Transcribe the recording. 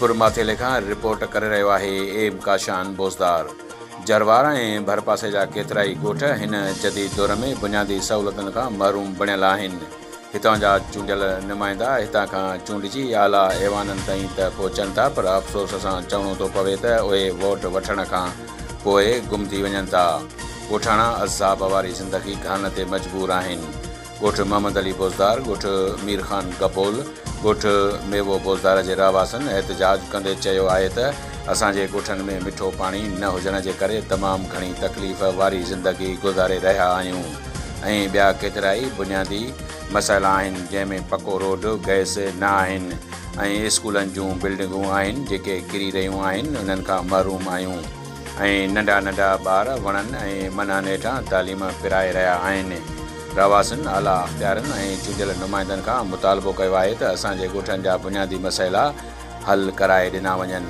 ميرپور ماٿيلي کان رپورٽ ڪري رهيو آهي ايم ڪاشان بوزدار. جروار ۽ ڀرپاسي جا ڪيترائي ڳوٺ هن جديد دور ۾ بنيادي سهولتن کان محروم بڻيل آهن. هتان جا چونڊيل نمائندا هتان کان چونڊجي اعليٰ ايوانن تائين ته پهچن ٿا پر افسوس سان چوڻو ٿو پوي ته اهي ووٽ وٺڻ کان پوء گم ٿي وڃن ٿا. ڳوٺاڻا عذاب واري زندگي گهارڻ تي مجبور آهن. ڳوٺ محمد علي بوزدار، ڳوٺ مير خان گبول، ڳوٺ ميوو بوزدار جي رهواسين احتجاج ڪندي چيو آهي ته اسان جي ڳوٺن ۾ مٺو پاڻي نه هجڻ جي ڪري تمام گهڻي تڪليف واري زندگي گذاري رهيا آهيون ۽ ٻيا ڪيترائي بنيادي مسئلا آهن جنهن ۾ پڪو روڊ، گئس نه آهن ۽ اسڪولن جون بلڊنگون آهن جيڪي ڪري رهيون آهن انهن کان محروم آهيون ۽ ننڍا ننڍا ٻار وڻن ۽ منهن هيٺان تعليم پرائي رهيا آهن. رهواسين اعليٰ اختيارين ۽ چونڊيل نمائندن کان مطالبو ڪيو آهي ته اسان جي ڳوٺن جا بنيادي مسئلا حل ڪرائي ڏنا وڃن.